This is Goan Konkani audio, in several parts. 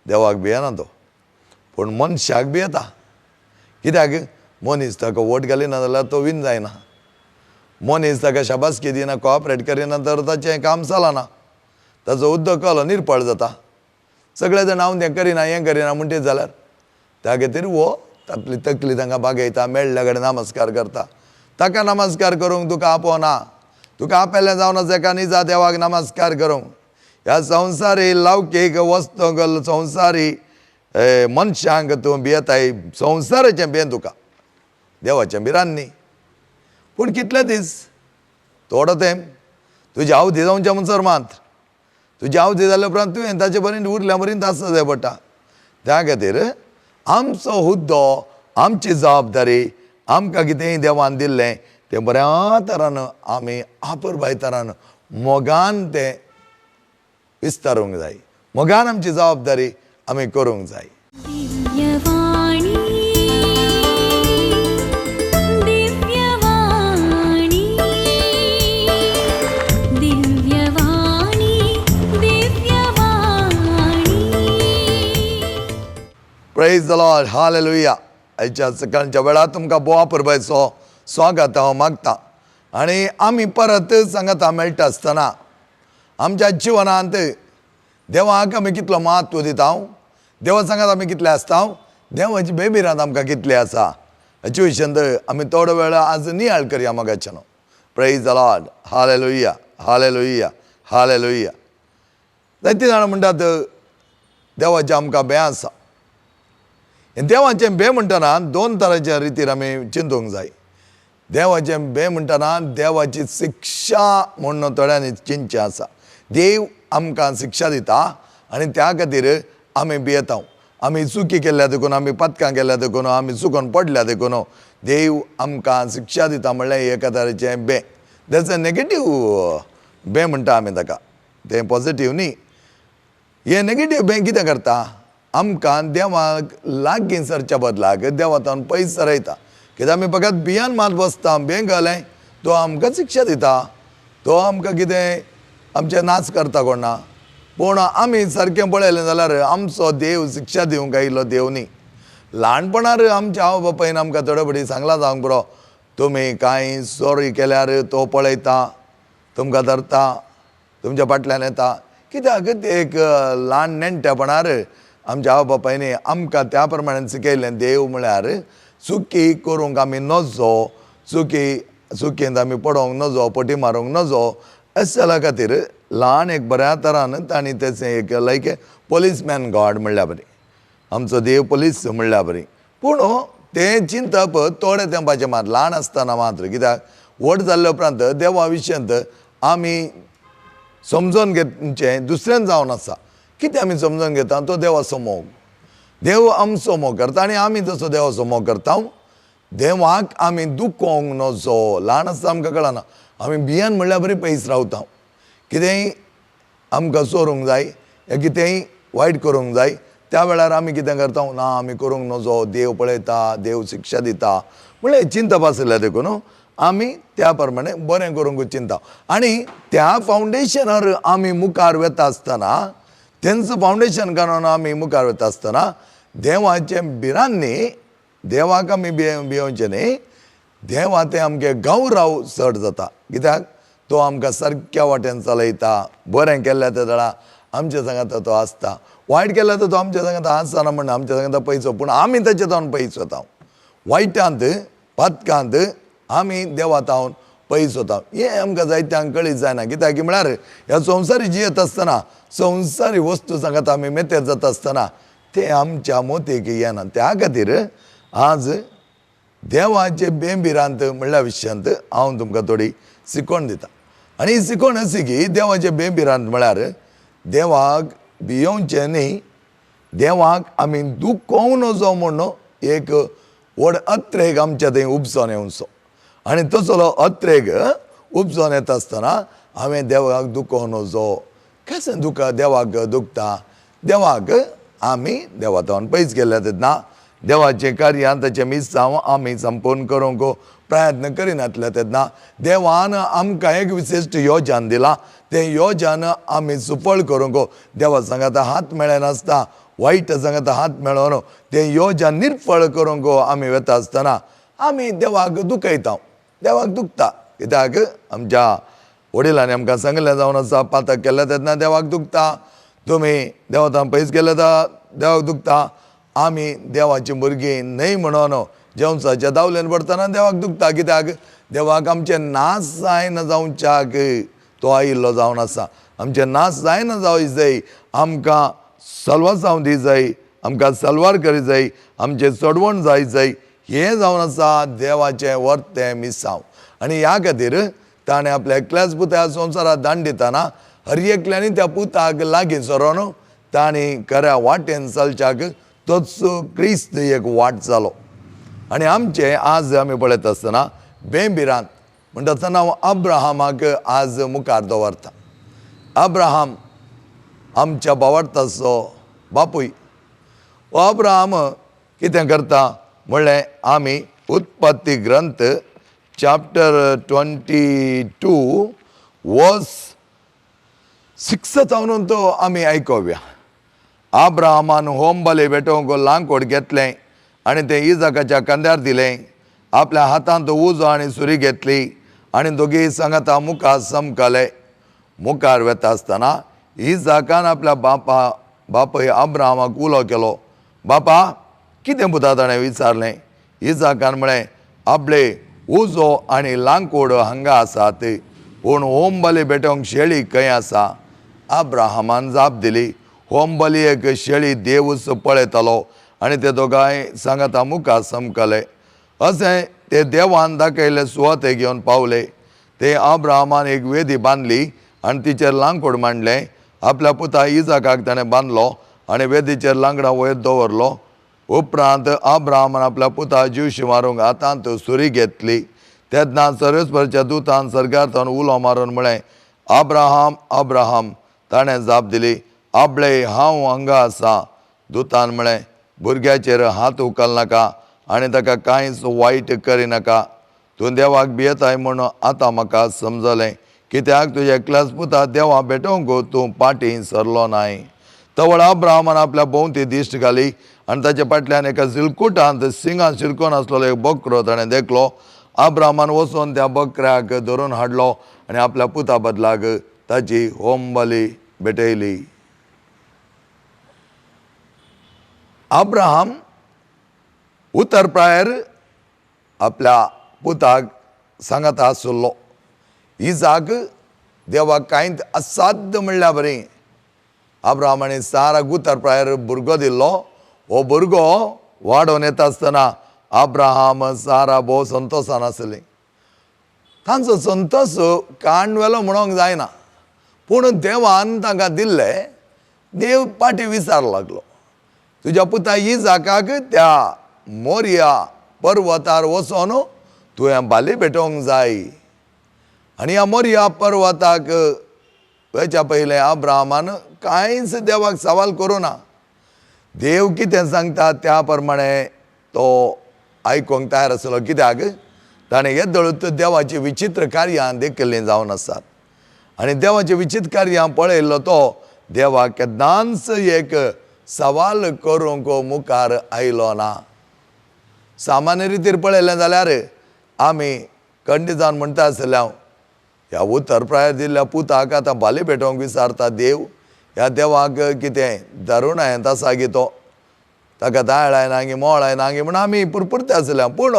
देवाक भियेना तो, पूण मनशाक भियेता. कित्याक मनीस ताका वोट घालिना जाल्यार तो विन जायना, मनीस ताका शाबासकी दिना, कोऑपरेट करिना तर ताचें काम चलना, ताचो उद्दोग कलो निर्पळ जाता. सगळे जाण हांव तें करिना हें करिना म्हणटीत जाल्यार त्या खातीर हो आपली तकली तांकां बागयता, मेळ्ळ्या कडेन नमस्कार करता. ताका नमस्कार करूंक तुका आपोवना, तुका आपयलें जावन आसा एका निजा देवाक नमस्कार करूंक. ह्या संवसारी लौकीक वस्तूंक, संवसारी मनशांक तूं भियेताय, संवसाराचें भियें तुका, देवाचें भिरांत न्ही. पूण कितले दीस, थोडो तेंप तुजी आवदी जावच्या म्हणसर मात, तुजी आवदी जाल्या उपरांत तुवें ताचे पर्यंत उरल्या पर्यंत आसता जाय पडटा. त्या खातीर आमचो हुद्दो, आमची जबाबदारी, आमकां कितेंय देवान दिल्लें तें बऱ्या तरान आमी आपुरबाय तरान मोगान तें विस्तारूंक जाय, मोगान आमची जबाबदारी आमी करूंक जाय. Divyavani Divyavani Divyavani Divyavani. Praise the Lord, hallelujah. आयच्या सकाळच्या वेळार तुमकां बोवा परबायचो स्वागत हांव मागता. आनी आमी परत सांगता मेळटा आसतना आमच्या जिवनांत देवाक आमी कितलो म्हत्व दिता, देवा सांगात आमी कितले आसता, देवाची बेबिरांत आमकां कितले आसा हाचे विशयांत आमी थोडो वेळ आज नियाळ करया मोगाच्यानो. Praise the Lord, hallelujah, hallelujah, hallelujah. जायतीं जाणां म्हणटात देवाचें आमकां भंय आसा. देवाचें भंय म्हणटना दोन तरांच्या रितीर आमी चिंतूंक जाय. देवाचें भंय म्हणटना देवाची शिक्षा म्हूण थोड्यांनी चिंतचें आसा. देव आमकां शिक्षा दिता आनी त्या खातीर आमी भियेता. आमी चुकी केल्या देखून, आमी पातकां केल्या देखून, आमी चुकोन पडल्या देखून देव आमकां शिक्षा दिता म्हणल्यार एका तरेचें भंय. That's a negative भंय म्हणटा आमी ताका, तें पॉजिटीव न्ही. हें नेगेटीव भंय कितें करता, आमकां देवाक लागीं सरच्या बदलाक देवा पयस सरयता. कित्याक आमी फकत भियान मात बसता, भंय घालें तो आमकां शिक्षा दिता, तो आमकां कितें आमचें नाच करता कोणा. पूण आमी सारकें पळयलें जाल्यार आमचो देव शिक्षा दिवंक आयिल्लो देव न्ही. ल्हानपणार आमच्या आवय बापायन आमकां थोडे फावटी सांगलां जावंक पुरो, तुमी कांय चोरी केल्यार तो पळयता, तुमकां धरता, तुमच्या फाटल्यान येता. कित्याक ते एक ल्हान नेणटेपणार आमच्या आवय बापायनी आमकां त्या प्रमाणे शिकयलें, देव म्हळ्यार चुकी करूंक आमी नजो, चुकींत आमी पडोंक नजो, पटी मारूंक नजो. अशें खातीर ल्हान एक बऱ्या तरान तांणी तेचें एक लायक पोलिसमॅन गॉड म्हणल्या बरी, आमचो देव पोलीस म्हणल्या बरी. पूण तें चिंतप थोडे तेंपाचें मात, ल्हान आसतना मात्र. कित्याक व्हड जाल्ले उपरांत देवा विशयांत आमी समजून घेवचें दुसऱ्यान जावन आसा. कितें आमी समजून घेता तो देवाचो मोग, देव आमचो मोग करता आनी आमी तसो देवाचो मोग करता. देवाक आमी दुखोवंक नजो. ल्हान आसतना आमकां कळना, आमी भियान म्हणल्यार बरी पयस रावता. कितेंय आमकां चोरूंक जाय या कितेंय वायट करूंक जाय त्या वेळार आमी कितें करता, ना आमी करूंक नजो, देव पळयता, देव शिक्षा दिता म्हणल्यार चिंतप आशिल्लें देखून आमी त्या प्रमाणे बरें करूंक चिंता. आनी त्या फावंडेशनार आमी मुखार वता आसतना, तेंचो फावंडेशन काडून आमी मुखार वता आसतना देवाचें भिरांत न्ही, देवाक आमी भियोवचें न्ही, देवा तें आमगे गौरव चड जाता. कित्याक तो आमकां सारक्या वाटेन चलयता, बरें केल्लें त्या वेळार आमच्या सांगाता तो आसता, वायट केल्यार तो आमच्या सांगाता आसना म्हण आमच्या सांगाता पयसो, पूण आमी ताचे जावन पयस वता. वायटांत पातकांत आमी देवा तावन पयस वता. हें आमकां जायत्यांक कळीत जायना. कित्याक म्हळ्यार ह्या संवसारी जियेत आसतना संवसारी वस्तू सांगाता आमी मेतेर जाता आसतना तें आमच्या मोतीक येना. त्या खातीर आज देवाचे बेंबिरांत म्हणल्या विशयांत हांव तुमकां थोडी शिकवण दिता. आनी ही शिकवण अशी की देवाचे बेंबिरांत म्हळ्यार देवाक भियोवचें न्ही, देवाक आमी दुखोवंक नजो म्हूण एक व्हड अत्रेग आमच्या थंय उपजोन येवचो. आनी तसलो अत्रेग उपजोन येता आसतना हांवें देवाक दुखोवंक नजो. कशें दुखा देवाक दुखता, देवाक आमी देवा तावन पयस गेल्या तेन्ना देवाचें कार्य ताचें मिसांव आमी संपूर्ण करूंक प्रयत्न करिनातले तेन्ना देवान आमकां एक विशिश्ट योजन दिलां, तें योजन आमी सुफळ करूंक देवा सांगाता हात मेळनासता वायट सांगाता हात मेळोवन तें योजन निर्फळ करूंक आमी वता आसतना आमी देवाक दुखयता, देवाक दुखता. कित्याक आमच्या वडिलांनी आमकां सांगिल्लें जावन आसा, पातक केल्लें तेन्ना देवाक दुखता, तुमी देवतां पयस गेले तर देवाक दुखता. आमी देवाचीं भुरगीं न्हय म्हणून जेवसाच्या दावलेन पडटना देवाक दुखता. कित्याक देवाक आमचें नाश जायना जावच्याक तो आयिल्लो जावन आसा. आमचें नाश जायना जावं जाय, आमकां सलवासांव दी जाय, आमकां सलवार करी जाय, आमचें चडवण जाय जाय. हें जावन आसा देवाचें वर्तें मिसांव. आनी ह्या खातीर ताणें आपल्या एकल्याच पुता संवसारात दांड दितना हर एकल्यांनी त्या पुताक लागीं सरोन तांणी खऱ्या वाटेन चलच्याक तोच क्रिस्त एक वाट जालो. आनी आमचे आज आमी पळयत आसतना बेंबिरांत म्हणटा आसतना हांव अब्राहमाक आज मुखार दवरता. अब्राहम आमच्या बावडताचो बापूय. हो अब्राहम कितें करता म्हणलें आमी उत्पत्ती ग्रंथ चॅप्टर 22 वर्स 6 जावन तो आमी आयकोया. अब्राहमान होम बली भेटोवंक लांकूड घेतलें आनी तें इजाकाच्या खांद्यार दिलें. आपल्या हातांत उजो आनी सुरी घेतली आनी दोगी सांगाता मुखार समकले. मुखार वता आसतना इजाकान आपल्या बापूय अब्राहमाक उलो केलो, बापा कितें पुता? ताणें विचारलें. इजाकान म्हळें, आपले उजो आनी लांकूड हांगा आसात, पूण होम बली भेटोवंक शेळी खंय आसा? अब्राहमान जाप दिली, होम बली एक शेळी देवूच पळयतालो. आनी ते दोगांय सांगाता मुखार समकले. अशें ते देवान दाखयल्ले सुवाते घेवन पावले. ते अब्राहमान एक वेदी बांदली आनी तिचेर लांकूड मांडलें. आपल्या पुता इजाकाक ताणें बांदलो आनी वेदीचेर लांकडां वयर दवरलो. उपरांत अब्राहमान आपल्या पुता जिवशी मारूंक हातांत सुरी घेतली. तेन्ना सर्वेस्परच्या दुतान सरकार उलो मारून म्हळें, अब्राहम अब्राहम. ताणें जाप दिली, आपले हांव हांगा आसा. दुतान म्हळें, भुरग्याचेर हात उखलनाका आनी ताका कांयच वायट करिनाका. तूं देवाक भियेताय म्हूण आतां म्हाका समजलें, कित्याक तुज्या एकल्याच पुता देवा भेटोवंक तूं पाटी सरलो नाय. तवळ अब्राहमान आपल्या भोंवती दिश्ट घाली आनी ताच्या फाटल्यान एका सिलकुटांत सिंगां शिरकोन आसलेलो एक बकरो ताणें देखलो. अब्राहमान वचून त्या बकऱ्याक धरून हाडलो आनी आपल्या पुता बदलाक ताची होम बली भेटयली. अब्राहम उतर प्रायर आपल्या पुताक सांगाता आसलो. इजाक देवाक कांयच असाध्य म्हणल्या बरी अब्राहम आनी साराक उतर प्रायर भुरगो दिल्लो. हो भुरगो वाडोवन येता आसतना अब्राहम सारा भोव संतोशान आसली. तांचो संतोश काणवेलो म्हणूंक जायना, पूण देवान तांकां दिल्ले. देव पाटी विचार लागलो, तुज्या पुता इजाकाक त्या मोरया पर्वतार वचोन तुवें बाली भेटोवंक जाय. आनी ह्या मोरया पर्वताक वयच्या पयलें अब्राहमान कांयच देवाक सवाल करूं ना. देव कितें सांगता त्या प्रमाणे तो आयकूंक तयार आसलो. कित्याक ताणें येदोळूच देवाचीं विचित्र कार्यां देखिल्लीं जावन आसात आनी देवाचीं विचित्र कार्यां पळयल्लो तो देवाक केन्नाच एक सवाल करूंक मुखार आयलो ना. सामान्य रितीर पळयलें जाल्यार आमी खंडीत जावन म्हणटा आसले, हांव ह्या उतर प्रायर दिल्ल्या पुताक आतां बाली भेटोवंक विचारता देव. ह्या देवाक कितें धरून हांवें आसा गी तो ताका दाळ आयना गी मोळ आयना गी म्हूण आमी पुरपुरते आसले. पूण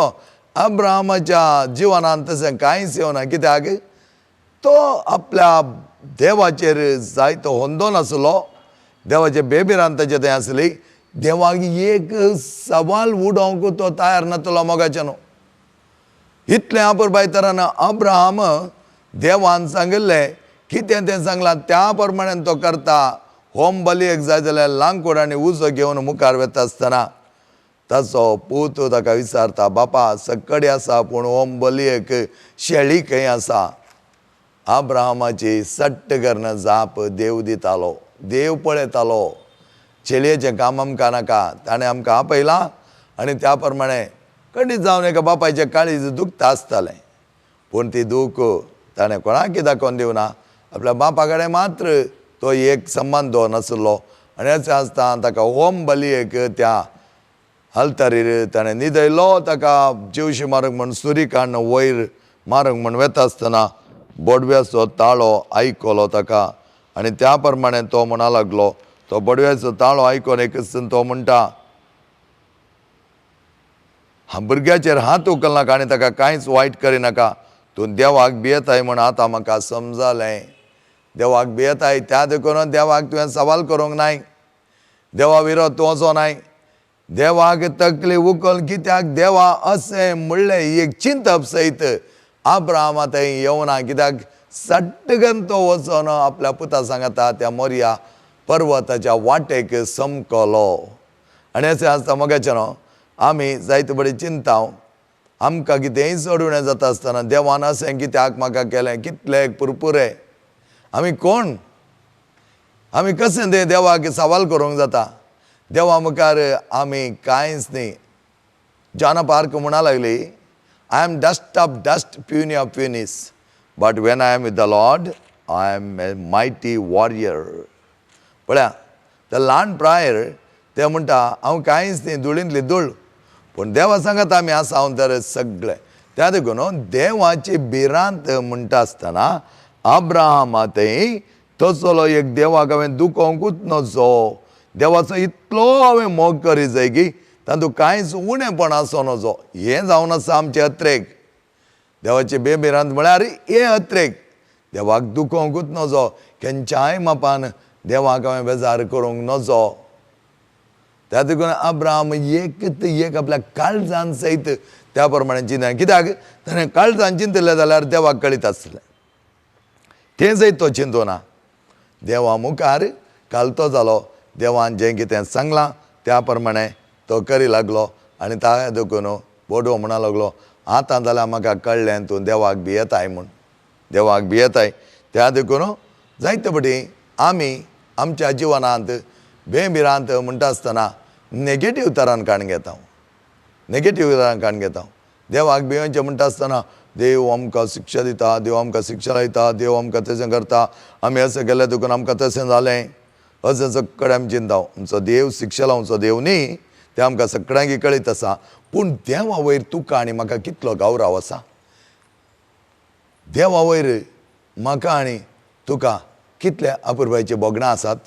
अब्राहमाच्या जिवनांत तशें कांयच येवना. कित्याक तो आपल्या देवाचेर जायतो होंदोन आसलो, देवाचे बेबिरान ताचे थंय आसली. देवाक एक सवाल उडोवंक तो तयार नातलो मोगाचें न्हू. इतलें अपुरबाय तरान अब्राहम देवान सांगिल्लें कितें तें सांगलां त्या प्रमाणे तो करता. होम बली एक जाय जाल्यार लांकूड आनी उजो घेवन मुखार वता आसतना ताचो पूत ताका विचारता, बापा सकडी आसा पूण होम बली एक शेळी खंय आसा? अब्राहमाची सट्ट करून जाप देव दितालो. देव पळयतालो, शेळयेचें काम आमकां नाका, ताणें आमकां आपयलां आनी त्या प्रमाणे खंडीत जावन एका बापायचें काळीज दुखता आसतालें. पूण ती दूख ताणें कोणाकय दाखोवन दिवना. आपल्या बापा कडेन मात्र तो एक संबंद नासलो आनी अशें आसता ताका होम बली एक त्या आल्तारीर ताणें न्हिदयलो. ताका जिवशी मारूंक म्हूण सुरी काडून वयर मारूंक म्हूण वेता आसतना बोडव्याचो ताळो आयकलो ताका आनी त्या प्रमाणे तो म्हणा लागलो. तो बोडव्याचो ताळो आयकून एकच तो म्हणटा, भुरग्याचेर हात उखलनाका आनी ताका कांयच वायट करिनाका, तूं देवाक भियेताय म्हूण आतां म्हाका समजलें. देवाक भियेताय त्या देखून देवाक तुवें सवाल करूंक नाय, देवा विरोध तूं वचो नाय, देवाक तकली उखल कित्याक देवा अशें म्हणलें एक चिंतप सयत आब्राहामा थंय येवना, कित्याक सट्टकन तो वचोन आपल्या पुता सांगता त्या मोरया पर्वताच्या वाटेक समकलो. आनी अशें आसता मोगाचें न्हू, आमी जायते बरें चिंता आमकां कितेंय चडुणें जाता आसतना देवान अशें कित्याक म्हाका केलें, कितले पुरपुरे, आमी कोण, आमी कशें तें देवाक सवाल करूंक जाता. देवा मुखार आमी कांयच न्ही. जॉना पार्क म्हणा लागली, I am dust of dust, puny of punies, but when I am with the Lord I am a mighty warrior. पळया ते ल्हान प्रायर ते म्हणटा हांव कांयच न्ही, धुळींतली धूळ, पूण देवा सांगता आमी आसा हांव तर सगळें. त्या देखून देवाची भिरांत म्हणटा आसतना अब्राहमा थंय तसलो एक देवाक हांवें दुखोवंकूच नजो, देवाचो इतलो हांवें मोग करी जाय की तातूंत कांयच उणेपण आसूं नजो. हें जावन आसा आमचें अत्रेक. देवाची बेभिरांत म्हळ्यार हें अत्रेक, देवाक दुखोवंकूच नजो, खंयच्याय मापान देवाक हांवें बेजार करूंक नजो. त्या देखून अब्राहम एक एक आपल्या काळजान सयत त्या प्रमाणे चिंतन, कित्याक ताणें काळजान चिंतलें जाल्यार देवाक कळीत आसलें, तें सयत तो चिंतूना. देवा मुखार कालतो जालो, देवान जें कितें सांगलां त्या प्रमाणे तो करी लागलो. आनी ता देखून बोडवो म्हणा लागलो, आतां जाल्यार म्हाका कळ्ळें तूं देवाक भियेताय म्हूण, देवाक भियेताय. त्या देखून जायते फावटी आमी आमच्या जिवनांत बेभिरांत म्हणटा आसतना नेगेटीव तरान काण घेता, नेगेटीव तरान काण घेता. देवाक भियेवचें म्हणटा आसतना देव आमकां शिक्षा दिता, देव आमकां शिक्षा लायता, देव आमकां तशें करता, आमी अशें केलें देखून आमकां तशें जालें, अशें सगळें आमी चिंता. आमचो देव शिक्षा लावचो देव न्ही, तें आमकां सगळ्यांक कळीत आसा. पूण देवा वयर तुका आनी म्हाका कितलो गौरव आसा, देवा वयर म्हाका आनी तुका कितले अपुरबायची भोगणां आसात.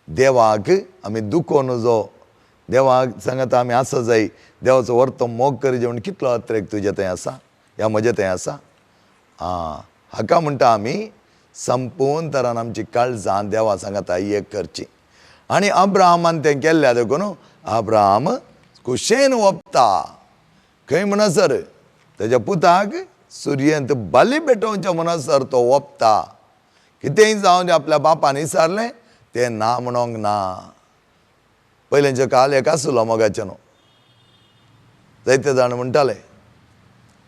देवाक आमी दुखो नजो, देवाक सांगता आमी आसा जाय, देवाचो वर्तो मोग करी जेवण कितलो अत्रेक तुजें थंय आसा ह्या म्हजें थंय आसा. आं, हाका म्हणटा आमी संपूर्ण तरान आमची काळजां देवा सांगता एक करची. आनी अब्राहमान तें केल्लें देखून अब्राहम कुशेन ओपता खंय म्हणसर तेज्या पुताक सुर्यंत बली पेटोवचें म्हणसर तो ओपता. कितेंय जावन आपल्या बापान विचारलें तें ना म्हणोंक ना. पयलेंचें काल एक आसलो मोगाचें न्हू, जायते जाण म्हणटाले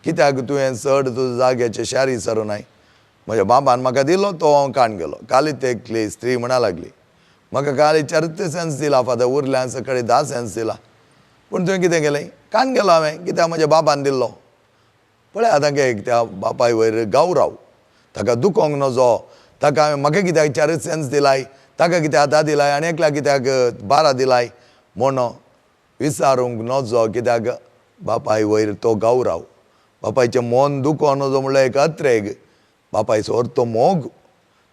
कित्याक तुवें चड तुज्या जाग्याचें शार विचारूं नाय, म्हज्या बाबान म्हाका दिलो तो हांव काण गेलो. काली एकली स्त्री म्हणा लागली, म्हाका काली 4 सेन्स दिला फादर, उरल्या सकाळी 10 सेन्स दिला, पूण तुवें कितें केलें, कान गेलो हांवें कित्याक म्हज्या बाबान दिल्लो. पळय आतां एक त्या बापाय वयर गौरव, ताका दुखोवंक नजो, ताका हांवें म्हाका कित्याक 4 सेन्स दिलाय, ताका कित्याक 10 दिलाय आनी एकल्या कित्याक 12 दिलाय म्हूण विचारूंक नजो, कित्याक बापाय वयर तो गौरव. बापायचें मन दुखोवंक नजो म्हणल्यार एक अत्रेग, बापायचो अर्थ मोग.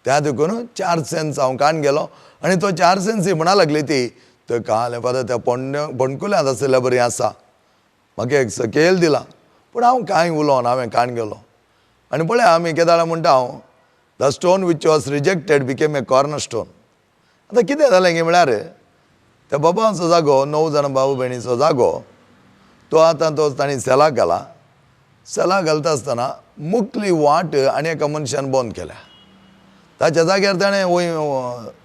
त्या देखून 4 सेन्स हांव कान गेलो. आनी तो 4 सेन्स म्हणा लागली ती तो काल फादर त्या पणकुल्यांत आशिल्ल्या बरी आसा, म्हाका एक सकेल दिला, पूण हांव कांय उलोवन हांवें कान गेलो. आनी पळय आमी केदाळा म्हणटा हांव, the stone which was rejected became a corner stone. आतां कितें जालें की म्हळ्यार त्या बाबांचो जागो, 9 जाणां भाव भयणीचो जागो, तो आतां तो तांणी सेलाक घाला. सेलाक घालता आसतना मुखली वाट आनी एका मनशान बंद केल्या. ताच्या जाग्यार ताणें वय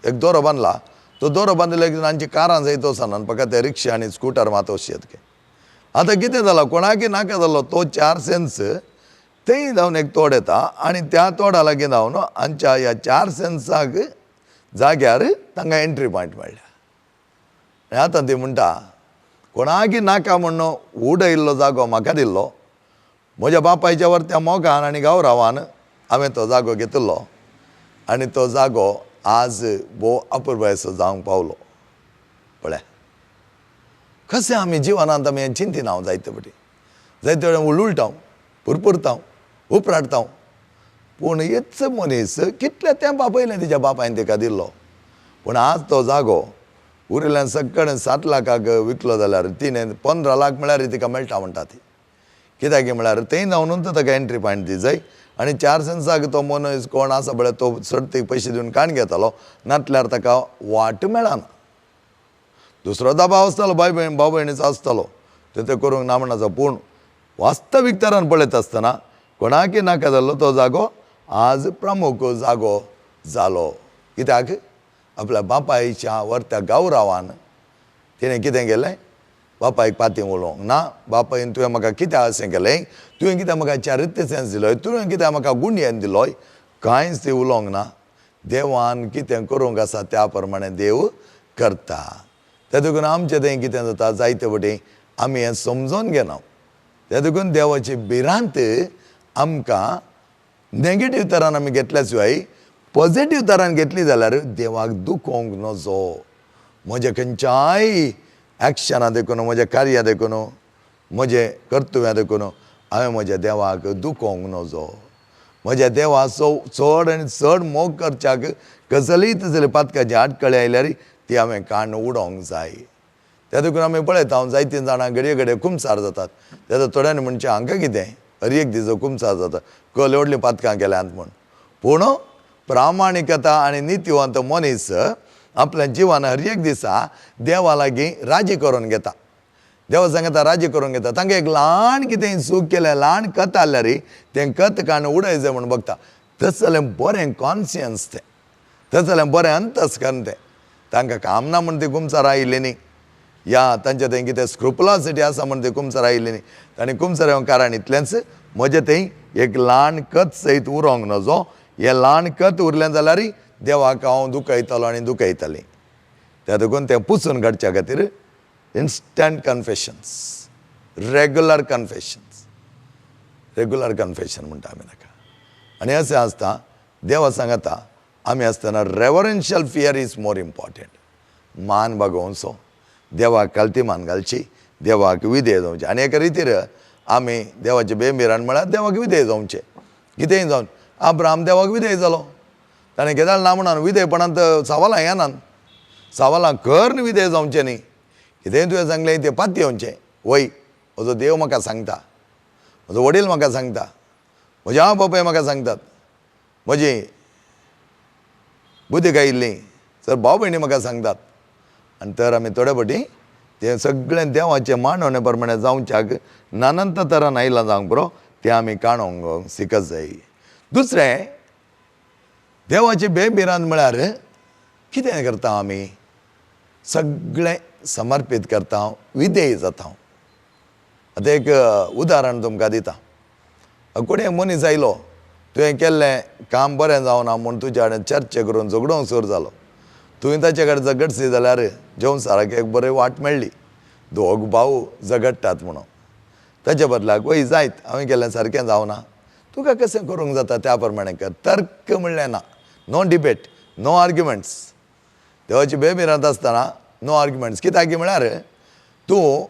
एक दोरो बांदला, तो दोरो बांदिल्ल्या आमची कारां जायत वचना, फकत ते रिक्षा आनी स्कुटर मात वचयत. आतां कितें जालां, कोणाकय नाका जालो तो 4 सेन्स थंय जावन एक तोड येता आनी त्या तोडा लागीं जावन आमच्या ह्या 4 सेन्साक जाग्यार तांकां एंट्री पॉयंट मेळ्ळ्या. आनी आतां ती म्हणटा कोणाकय नाका म्हूण उडयल्लो जागो म्हाका दिल्लो, म्हज्या बापायच्या वरत्या मोगान आनी गौरवान हांवें तो जागो घेतिल्लो आनी तो जागो आज भोव अपुरबायेचो जावंक पावलो. कशें आमी जिवनांत आमी हें चिंतिना जायते फावटी, जायते वेळार उलुळटा, पुरपुरता, उपराटता. पूण हेच मनीस कितल्या तेंपा पयलें तिच्या बापायन तिका दिल्लो, पूण आज तो जागो उरिल्ल्यान सगळें 7 लाखाक विकलो जाल्यार तिणें 15 लाख म्हळ्यार तिका मेळटा म्हणटा ती. कित्याक म्हळ्यार थंय जावन ताका एंट्री पॉयंट दी जाय आनी 4 सेंसाक तो मनीस कोण आसा पळय तो सडतीक पयशे दिवन काण घेतालो, नातल्यार ताका वाट मेळना. दुसरो दबाव आसतालो, भाय भयण भाव भयणीचो आसतालो, ते करूंक ना म्हणनासता, पूण वास्तवीक तरान पळयता आसतना कोणाकय नाका जाल्लो तो जागो आज प्रमुख जागो जालो. कित्याक आपल्या बापायच्या व्हरत्या गौरवान तिणें कितें केलें, बापायक पाती उलोवंक ना, बापायन तुवें म्हाका कित्याक अशें केलें, तुवें कित्याक म्हाका चारित्र्य सेन्स दिलोय, तुवें कित्याक म्हाका गुंडयेन दिलोय, कांयच ती उलोवंक ना. देवान कितें करूंक आसा त्या प्रमाणे देव करता. ते देखून आमचें तें कितें जाता जायते फावटी आमी हें समजून घेना. ते देखून देवाची भिरांत आमकां नेगेटीव तरान आमी घेतल्या शिवाय पॉझिटीव तरान घेतली जाल्यार देवाक दुखोवंक नजो. म्हज्या खंयच्याय एक्शनां देखून, म्हज्या कार्यां देखून, म्हजें कर्तव्यां देखून हांवें म्हज्या देवाक दुखोवंक नजो. म्हज्या देवाचो चड आनी चड मोग करच्याक कसलीय तसली पातकाची आडखळी आयल्यार ती हांवें काण उडोवंक जाय. त्या देखून आमी पळयता हांव जायतीं जाणां घडये घडये कुमसार जातात. तेन्ना थोड्यांनी म्हणचें हांकां कितें हर एक दिसो कुमसार जाता, कल व्हडलीं पातकां केल्यांत म्हूण. पूण प्रामाणिकता आनी नितीवंत मनीस आपल्या जिवान हर एक दिसा देवा लागीं राजी करून घेता, देवा सांगता राजी करून घेता. तांकां एक ल्हान कितें चूक केलें, ल्हान कत आसल्यार तें कत काडून उडय जाय म्हूण बगता. तसलें बरें कॉन्सियन्स तें, तसलें बरें अंतस्करण तें. तांकां काम ना म्हूण ती कुमसार आयिल्ली न्ही, या तांचे थंय कितें स्क्रुपलासिटी आसा म्हूण ती कुमसार आयिल्ली न्ही. तांणी कुमसार येवंक कारण इतलेंच, म्हजें थंय एक ल्हान कत सयत उरोंक नजो, हें ल्हान कत उरलें जाल्यार देवाक हांव दुखयतलो आनी दुखयतलें. त्या देखून तें पुसून काडच्या खातीर instant confessions, regular confessions, regular confession म्हणटा आमी ताका. आनी अशें आसता देवा सांगता आमी आसतना reverential fear is more important. मान बागोवचो, देवाक कालती मान घालची, देवाक विधेय जावचें. आनी एका रितीर आमी देवाचे बेमिरान म्हळ्यार देवाक विधेय जावचें, कितेंय जावन. अब्राहम देवाक विधेय जालो, ताणें केदाळ ना म्हणून विधेयपणांत सवालां येनात, सवालां करून विधेय जावचें न्ही. कितेंय तुवें सांगलें तें पातयेवचें, वय म्हजो देव म्हाका सांगता, म्हजो वडील म्हाका सांगता, म्हजे आवय बापूय म्हाका सांगतात, म्हजी बुद्धी आयिल्ली सर भाव भयणी म्हाका सांगतात. आनी तर आमी थोडे फावटी तें सगळें देवाचें मांडवणे प्रमाणे जावच्याक नानंत तरान आयलां जावंक पुरो, तें आमी काणूंक शिकत जाय. दुसरें देवाची बेभिरांत म्हळ्यार कितें करता आमी, सगळें समर्पीत करता, विधेय जाता. आतां एक उदाहरण तुमकां दिता. कोणी मनीस आयलो, तुवें केल्लें काम बरें जावना म्हूण तुज्या कडेन चर्चा करून झगडोंक सुरू जालो, तुवें ताचे कडेन झगडशी जाल्यार जेवण एक बरी वाट मेळ्ळी, दोग भाव झगडटात म्हणून. ताचे बदलाक वय जायत हांवें केल्लें सारकें जावना, तुका कशें करूंक जाता त्या प्रमाणे कर, तर्क म्हणलें ना, नो डिबेट, नो आर्ग्युमेंट्स. देवाची बेमिरांत आसतना नो आर्ग्युमेंट्स. कित्याक म्हळ्यार तूं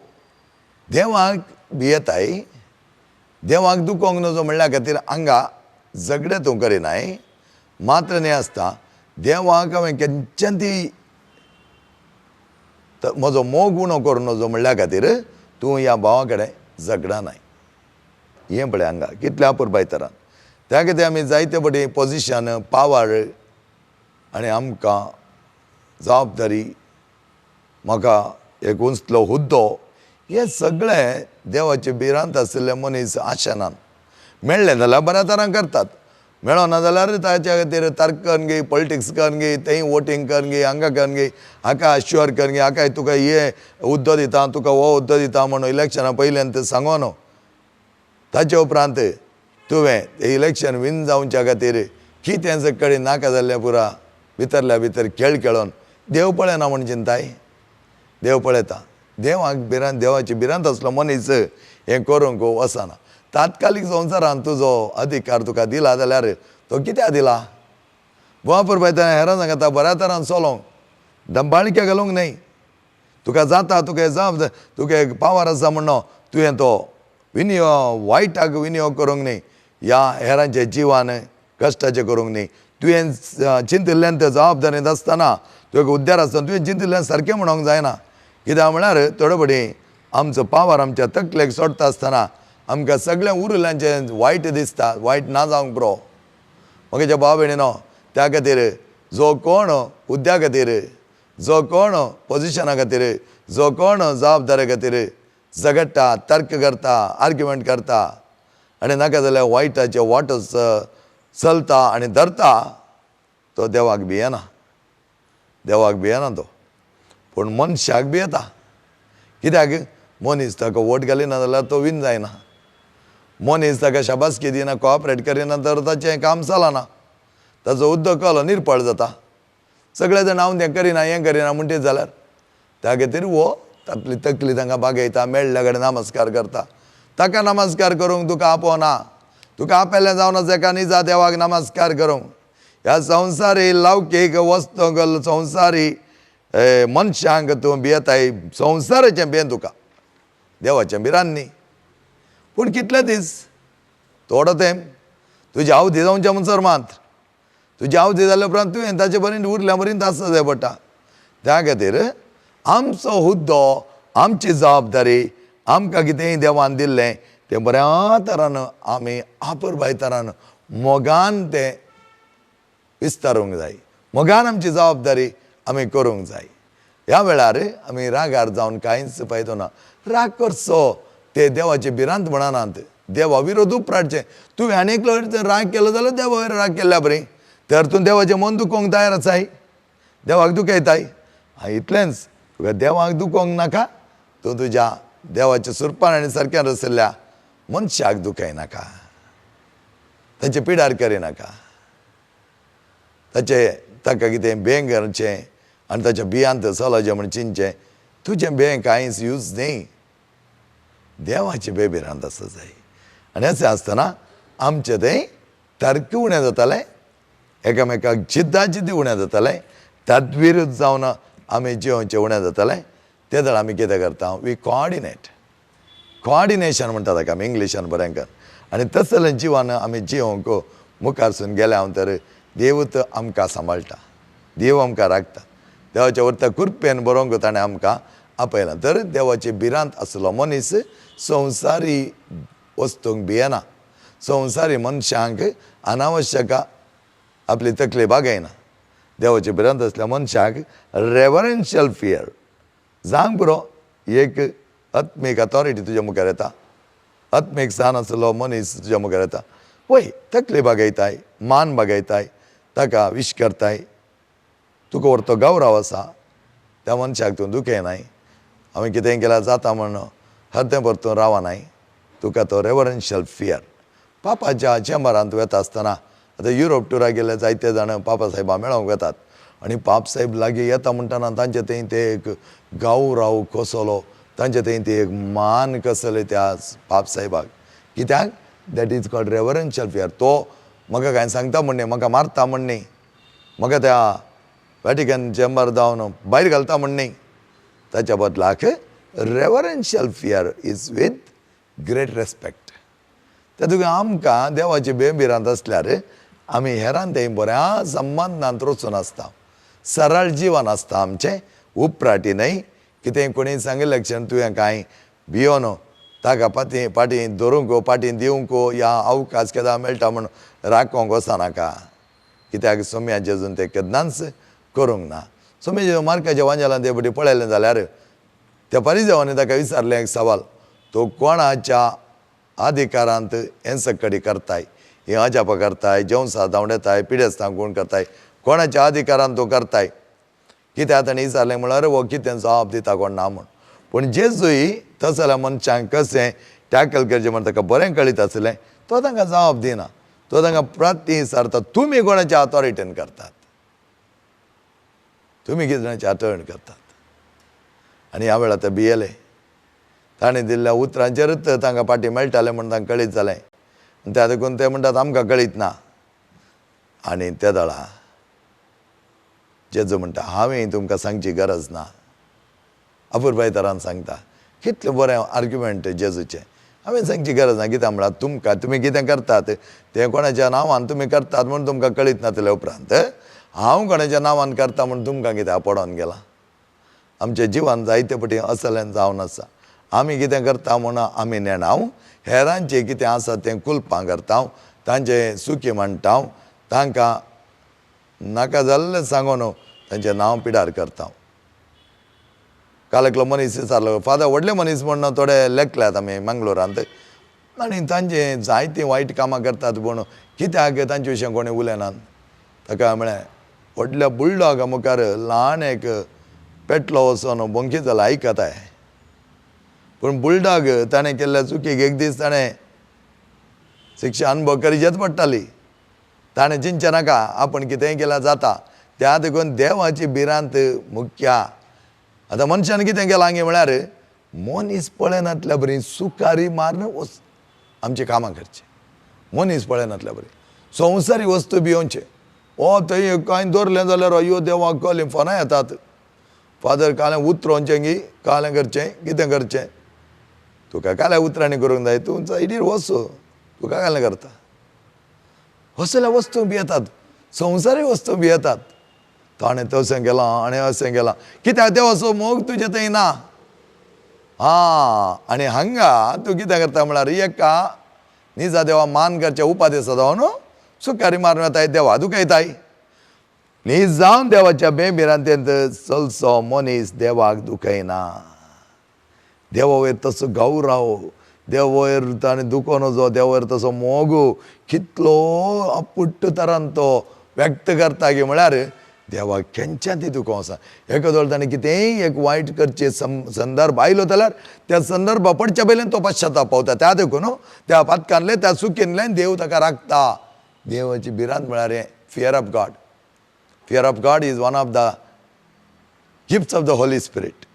देवाक भियेताय, देवाक दुखोवंक नजो म्हणल्या खातीर हांगा झगडें तूं करिनाय. मात्र न्ही आसता देवाक हांवें केन्नाच्यान ती म्हजो मोग उणो करूं नजो म्हणल्या खातीर तूं ह्या भावा कडेन झगडनाय. हें पळय हांगा कितल्या अपुरबाय तरान. त्या खातीर आमी जायते फावटी पोजिशन, पावर आनी आमकां जबाबदारी, म्हाका एक उंचलो हुद्दो, हें सगळें देवाचे भिरांत आशिल्ले मनीस आशेनात. मेळ्ळें जाल्यार बऱ्या तरान करतात, मेळना जाल्यार ताच्या खातीर तर्क करून घे, पॉलिटिक्स करून घे, थंय वोटींग करून घे, हांगा करून घे, हाका अश्युअर करून घे, हाका तुका हे हुद्दो दिता, तुका हो हुद्दो दिता म्हणून इलेक्शना पयल्यान तें सांगो न्हू. ताचे उपरांत तुवें तें इलेक्शन विन जावच्या खातीर कितें सगळें नाका जाल्लें पुरा भितरल्या भितर खेळ खेळोन देव पळयना म्हूण चिंताय. देव पळयता, देवाक भिरांत, देवाची भिरांत आसलो मनीस हें करूंक वचना. तात्कालीक संवसारान तुजो अधिकार तुका दिला जाल्यार तो कित्याक दिला? गोवा पुरबायतना हेरां सांगता बऱ्या तरान चलोंक, दंबाळक्या घालूंक न्हय, तुका जाता, तुका जबाबदार, तुका एक पावर आसा म्हणून तुवें तो विनियोग वायटाक विनियोग करूंक न्ही, ह्या हेरांच्या जिवान कश्टाचें करूंक न्ही. तुवें चिंतिल्ल्यान ते जबाबदारींत आसतना तुका उद्धार आसतना तुवें चिंतिल्ल्यान सारकें म्हणूंक जायना. कित्याक म्हळ्यार थोडे फावटी आमचो पावर आमच्या तकलेक सोडटा आसतना आमकां सगळें उरिल्ल्यांचें वायट दिसता. वायट ना जावंक पुरो म्हज्या भाव भयणीनो. त्या खातीर जो कोण हुद्द्या खातीर, जो कोण पोजिशना खातीर, जो कोण जबाबदारे खातीर झगडटा, तर्क करता, आर्ग्युमेंट करता आनी नाका जाल्यार वायटाचे वाटो चलता आनी धरता, तो देवाक भियेना. देवाक भियेना तो, पूण मनशाक भियेता. कित्याक मनीस ताका वोट घालिना जाल्यार तो विन जायना, मनीस ताका शाबासकी दिना, कोऑपरेट करिना तर ताचें काम चलना, ताचो उद्दो कलो निर्पळ जाता. सगळे जाण हांव तें करिना हें करिना म्हणटीत जाल्यार त्या खातीर हो आपली तकली तांकां बागयता, मेळ्ळ्या कडेन नमस्कार करता. ताका नमस्कार करूंक तुका आपोवना, तुका आपयलें जावन आसा एका निजा देवाक नमस्कार करूंक. ह्या संवसारी लौकीक वस्तूंक, संवसारी मनशांक तूं भियेताय, संवसाराचें भियेन तुका, देवाचें भिरांत न्ही. पूण कितले दीस, थोडो तेंप तुजी आवदी जावचें म्हणसर मात, तुजी आवदी जाल्या उपरांत तुवें ताचे पर्यंत उरल्या पर्यंत आसता जाय पडटा. त्या खातीर आमचो हुद्दो, आमची जबाबदारी, आमकां कितेंय देवान दिल्लें तें बऱ्या तरान आमी आपुरबाय तरान मोगान तें विस्तारूंक जाय, मोगान आमची जबाबदारी आमी करूंक जाय. ह्या वेळार आमी रागार जावन कांयच फायदो ना. राग करचो ते देवाचे भिरांत म्हणनात, देवा विरोध उपराटचें. तुवें आनी एकलो राग केलो जाल्यार देवा वयर राग केल्ल्या बरी, तर तूं देवाचें मन दुखोवंक तयार आसाय, देवाक दुखयताय. इतलेंच, तुका देवाक दुखोवंक नाका, तूं तुज्या देवाच्या सुरपान आनी सारक्यान रशिल्ल्या मनशाक दुखयनाका, ताचे पिडार करिनाका, ताचे ताका कितें बेंग करचें आनी ताच्या बियांत चलचें म्हण चिंतचें. तुजें बें कांयच यूज न्ही, देवाचे बे भिरांत आसा जाय. आनी अशें आसतना आमचें तें तर्क उणें जातालें, एकामेकाक जिद्दाजिद्दी उणें जातालें, तद्विरुद्ध जावन आमी जियोवचें उणें जातालें. ते जाल्यार आमी कितें करता, we coordinate, coordination म्हणटा ताका आमी इंग्लिशान बरें कर. आनी तसलें जिवन आमी जियोवंक मुखारसून गेल्या हांव तर देवूच आमकां सांबाळटा, देव आमकां राखता. देवाच्या वरता कृपेन बरोवंक ताणें आमकां आपयलां. तर देवाची भिरांत आसलो मनीस संवसारी वस्तूंक भियेना, संवसारी मनशांक अनावश्यक आपली तकली बागयना. देवाची भिरांत आसल्या मनशाक रेवरेन्शियल फियर जावंक पुरो. एक आत्मीक अथॉरिटी तुज्या मुखार येता, आत्मीक सान आसलो मनीस तुज्या मुखार येता, वय तकली बागयताय, मान बागयताय, ताका विश करताय, तुका व्हरतो गौरव आसा, त्या मनशाक तूं दुखयनाय. हांवें कितेंय केल्यार जाता म्हण हरतें परतून रावनाय, तुका तो रेवरेन्शियल फियर. पापाच्या चेंबरांत वता आसतना आतां युरोप टुराक गेले जायते जाण पापा साहेबां मेळोंक वतात आनी पाप साहेब लागीं येता म्हणटना तांचे थंय ते एक गौरव कसलो, तांचे थंय ते एक मान कसले त्या पाप साहेबाक. कित्याक? That is called reverential fear. तो म्हाका कांय सांगता म्हण न्ही, म्हाका मारता म्हण न्ही, म्हाका त्या वॅटिकन चेंबर जावन भायर घालता म्हण न्ही, ताच्या बदलाक reverential fear is with great respect. तातूंत आमकां देवाची बेभिरांत आसल्यार आमी हेरान थंय बऱ्या संबंदांत रचून आसता, सरळ जिवन आसता आमचें, उपराटी न्हय. कितें कोणी सांगिल्लें क्षण तुवें कांय भियोन ताका पाती पाटी धरूंक पाटी दिवंक या अवकाश केन्ना मेळटा म्हूण राखोंक वचनाका. कित्याक सोम्या जेजून तें केन्नाच करूंक ना. सोम्या जेजू मार्काच्या वांजेलान ते फावटी पळयलें जाल्यार त्या परिजवांनी ताका विचारलें एक सवाल, तो कोणाच्या अधिकारांत हें सकडी करताय, हें अजापां करताय, जेवसां धांवडेताय, पिडेस्तांक गुण करताय, कोणाच्या अधिकारान तूं करताय? कित्याक ताणें विचारलें म्हळ्यार हो कितें जबाब दिता कोण ना म्हूण. पूण जेजूय तसल्या मनशांक कशें टॅकल करचें म्हण ताका बरें कळीत आसलें, तो तांकां जबाब दिना, तो तांकां प्रती विचारता, तुमी कोणाच्या ऑथॉरिटीन करतात, तुमी कितें ऑथॉरिटीन करतात? आनी ह्या वेळार ते भियेले. ताणें दिल्ल्या उतरांचेरूच तांकां फाटीं मेळटालें म्हूण तांकां कळीत जालें. आनी त्या देखून ते म्हणटात आमकां कळीत ना. आनी ते दळा जेजू म्हणटा, हांवें तुमकां सांगची गरज ना, अपुरबाय तरान सांगता. कितलें बरें आर्ग्युमेंट जेजूचें. हांवें सांगची गरज ना. कित्याक म्हळ्यार तुमकां तुमी कितें करतात तें कोणाच्या नांवान तुमी करतात म्हूण तुमकां कळीत नातले उपरांत हांव कोणाच्या नांवान करता म्हूण तुमकां कित्याक पडोन गेलां. आमच्या जिवान जायते पटी असलें जावन आसा. आमी कितें करता म्हूण आमी नेणाव, हेरांचें कितें आसा तें कुलपां करता, तांचें सुखी म्हणटा, तांकां नाका जाल्लें सांगून तांचें नांव पिडार करता. काल एकलो मनीस विचारलो, फादर व्हडले मनीस म्हूण थोडे लेखल्यात आमी मंगळुरांत आनी तांचे जायतीं वायट कामां करतात पूण कित्याक तांचे विशीं कोणी उलयनात. ताका म्हळें व्हडल्या बुलडॉगा मुखार ल्हान एक पेटलो वचोन बोंकी जाल्यार आयकताय, पूण बुलडॉग ताणें केल्ल्या चुकीक एक दीस ताणें शिक्षा अनुभव करचेच पडटाली. ताणें चिंतचें नाका आपूण कितेंय केल्यार जाता. त्या देखून देवाची भिरांत मुख्य. आतां मनशान कितें केलां गे म्हळ्यार मनीस पळयनातल्या बरी सुकारी मारून वच आमची कामां करचीं. मनीस पळयनातल्या बरी संवसारी वस्तू भियोवचे. ओ थंय कांय दवरलें जाल्यार अयो देवाक कळ्ळें फोनां येतात, फादर कालें उतरोवचें गी कालें करचें कितें करचें, तुका काल्या उतरांनी करूंक जाय, तूं सायडीर वच, तुका कालें करता. असल्या वस्तू भियेतात, संवसारी वस्तू भियेतात. ताणें तशें केलां आनी अशें केलां, कित्याक देवाचो मोग तुजे थंय ना. आं आनी हांगा तूं कितें करता म्हळ्यार एका निजा देवा मान करच्या उपादेसा जावन न्हू सुकारी मारून येताय, देवा दुखयताय. न्ही जावन देवाच्या बेभिरांतेंत चलचो मनीस देवाक दुखयना. देवा वयर तसो गौराव, देवा वयर ताणें दुखो नजो, देवा वयर तसो मोग कितलो अपुट्ट तरान तो व्यक्त करता की म्हळ्यार देवाक केन्ना ती दुखो आसा. एकादो ताणें कितेंय एक वायट करचे संदर्भ आयलो जाल्यार त्या संदर्भ पडच्या पयल्यान तो पश्चाताप पावता. त्या देखून त्या पातकांतलें त्या चुकींतल्यान देव ताका राखता. देवाची भिरांत म्हळ्यार हें fear of God. Fear of God is one of the gifts of the Holy Spirit.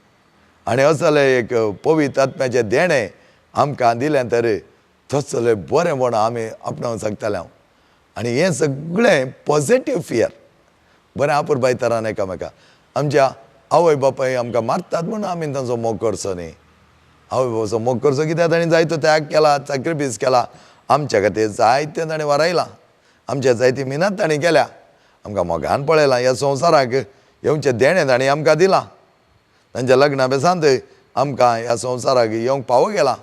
आनी असलें एक पवित्र आत्म्याचें देणें आमकां दिलें तर तसलें बरेंपण आमी आपणावंक शकतले हांव. आनी हें सगळें पॉझिटीव फियर बरें अपुरबाय तरान एकामेका. आमच्या आवय बापाय आमकां मारतात म्हूण आमी तांचो मोग करचो न्ही. आवय बापायचो मोग करचो कित्याक ताणें जायतो त्याग केला, सॅक्रिफायस केला, आमच्या खातीर जायतें ताणें वारायलां, आमच्या जायती मिनत ताणें केल्या, आमकां मोगान पळयलां, ह्या संवसाराक येवचें देणें ताणें आमकां दिलां, तांच्या लग्ना बेसांत आमकां ह्या संवसाराक येवंक पावो गेलां.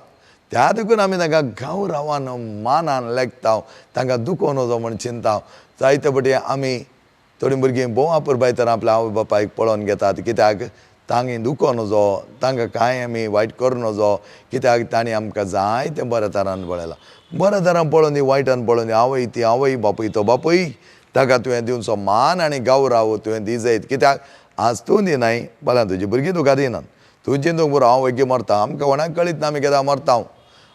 त्या देखून आमी तांकां गौरवान मानान लेखता, तांकां दुखोवन वचो म्हूण चिंता. जायते पटी आमी थोडीं भुरगीं भोव अपुरबाय तर आपल्या आवय बापायक पळोवन घेतात, कित्याक तांणी दुखोवन नजो, तांकां कांय आमी वायट करूं नजो, कित्याक तांणी आमकां जायतें बऱ्या तरान पळयलां. बऱ्या तरान पळोवन दी, वायटान पळोवन दी, आवय ती आवय, बापूय तो बापूय, ताका तुवें दिवचो मान आनी गौरव तुवें दी जायत. कित्याक आज तूं दिनाय, फाल्यां तुजी भुरगीं तुका दिनात. तूं चिंतूंक पुरो हांव वग्गी मरता, आमकां कोणाक कळीत ना आमी केन्ना मरता,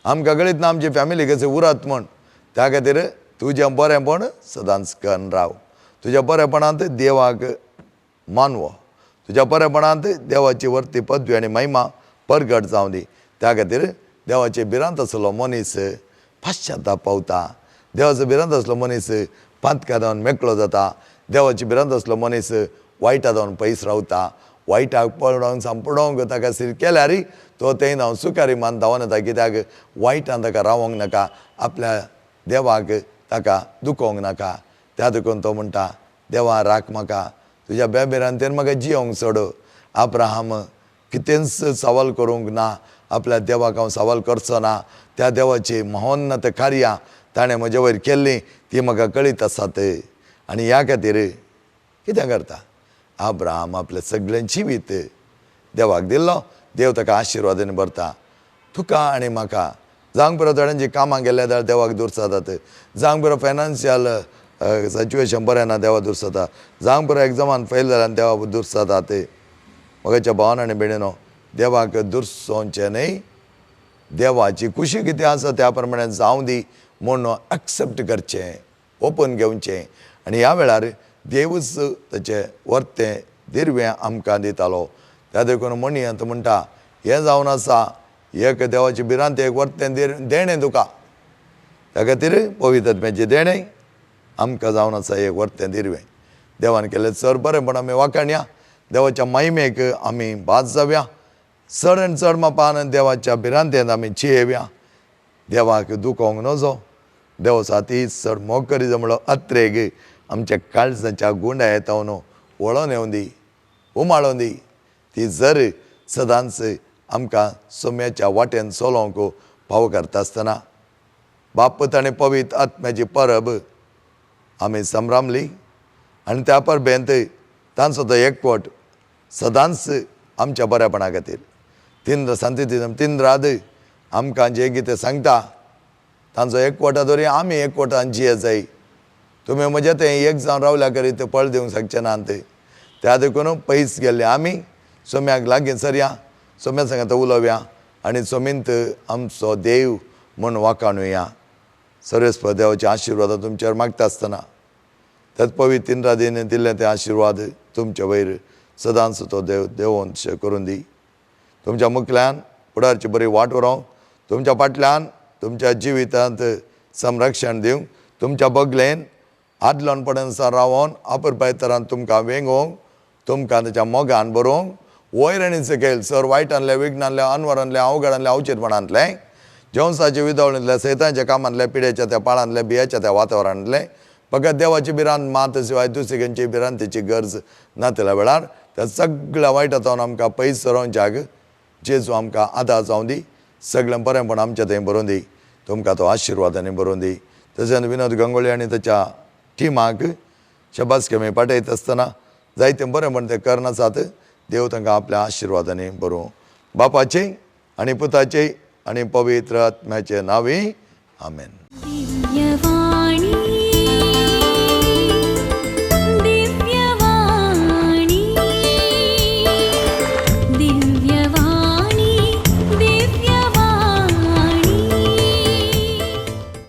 आमकां कळीत ना आमची फॅमिली कशी उरत म्हूण. त्या खातीर तुजें बरेंपण सदांच करून राव. तुज्या बरेपणांत देवाक मानवो, तुज्या बरेपणांत देवाची वर्ती पदवी आनी महिमा परगट जावं दी. त्या खातीर देवाची भिरांत आसलो मनीस पश्चाताप पावता, देवाचो भिरांत आसलो मनीस पातका जावन मेकळो जाता, देवाची भिरांत आसलो मनीस वायटा जावन पयस रावता, वायटाक पळोवंक सांपडोवंक ताका सिर केल्यार तो थंय जावन सुकारी मान धांवन येता. कित्याक वायटान ताका रावोंक नाका, आपल्या देवाक ताका दुखोवंक नाका. त्या देखून तो म्हणटा, देवा राख म्हाका, तुज्या बेभिरांतेन म्हाका जियोंक सोड. अब्राहम कितेंच सवाल करूंक ना, आपल्या देवाक हांव सवाल करचो ना, त्या देवाची महोन्नत कार्यां ताणें म्हजे वयर केल्लीं ती म्हाका कळीत आसात. आनी ह्या खातीर कितें करता अब्राहम आपलें सगळें जिवीत देवाक दिल्लो, देव ताका आशिर्वादान भरता. तुका आनी म्हाका जावंक पुरो थोड्यांची कामां गेल्या जाल्यार देवाक दुरसातात, जावंक पुरो फायनान्शियल सिच्युएशन बरें ना देवा दुरसाता, जावंक पुरो एग्जामान फेल जाल्यार देवा दुरसातात. म्हज्या भावान आनी भयणीनो, देवाक दुरसोवचें न्हय, देवाची खुशी कितें आसा त्या प्रमाणे जावं दी म्हूण एक्सेप्ट करचें, ओपन घेवचें. आनी ह्या वेळार देवूच ताचें वर्तें दिर्वें आमकां दितालो. त्या देखून म्हणयेंत म्हणटा, हें जावन आसा एक देवाची भिरांत, एक वर्तें देणें तुका. त्या खातीर पवित्र आत्म्याचें देणें आमकां जावन आसा एक वर्तें दिर्वें. देवान केल्लें चड बरेंपण आमी वाखाणया, देवाच्या महिमेक आमी भास जावया. चड आनी चड मापान देवाच्या भिरांतेन आमी जियेवया. देवाक दुखोवंक नजो, देव साती चड मोग करी जाय म्हणलो अत्रेग आमच्या काळजाच्या गुंडा येता न्हू वळोन येवन दी, उमाळोन दी. ती जर सदांच आमकां सोम्याच्या वाटेन चलोवंक पाव करता आसतना बापूत आनी पवित्र आत्म्याची परब आमी संभ्रामली आनी त्या परबेंत तांचो तो एकवट सदांच आमच्या बऱ्यापणा खातीर तीन सांती तीन रात आमकां जें कितें सांगता तांचो एकवटा दवरी आमी एकवटान जिये जाय. तुमी म्हज्या तें एक जावन रावल्या करीत पळ दिवंक शकचे नात. त्या देखून पयस गेल्ले आमी सोम्याक लागीं सरया, सोम्या सांगात उलोवया आनी सोमींत आमचो देव म्हूण वाखाणुया. सर्वेस्पर देवाचे आशिर्वाद तुमचेर मागता आसतना त्याच पवित्र तीन रातीन दिल्ले ते आशिर्वाद तुमचे वयर सदांच तो देव देवोन करून दी. तुमच्या मुखल्यान फुडारची बरी वाट व्हरूंक, तुमच्या फाटल्यान तुमच्या जिवितांत संरक्षण दिवंक, तुमच्या बगलेन आदलोन पडनसार रावोन अपुरबाय तरान तुमकां वेंगोवंक, तुमकां ताच्या मोगान बरोवंक, वयर आनी सकयल सर वायटांतले विघ्नांतले अनवरांतले अवघडांतले अवचेतपणांतले जेवसाचे विदवळींतले सैतांच्या कामांतले पिड्याच्या त्या पाळांतले बियाच्या त्या वातावरणांतले फकत देवाची भिरांत मात शिवाय दुसरी भिरांतेची गरज नातल्या वेळार त्या सगळ्या वायटांतून आमकां पयस सरोवच्याक जेजू आमकां आदार जावं दी. सगळें बरेंपण आमच्या थंय बरोवन दी, तुमकां तो आशिर्वादांनी बरोवन दी. तशेंच विनोद गंगोळी आनी ताच्या टिमाक शबासकी आमी पाठयता आसतना जायतें बरें म्हण ते करनासात, देव तांकां आपल्या आशिर्वादांनी बरोवं. बापाचे आनी पुताचे आनी पवित्र आत्म्याचे नांवी आमेन. दिव्यवाणी.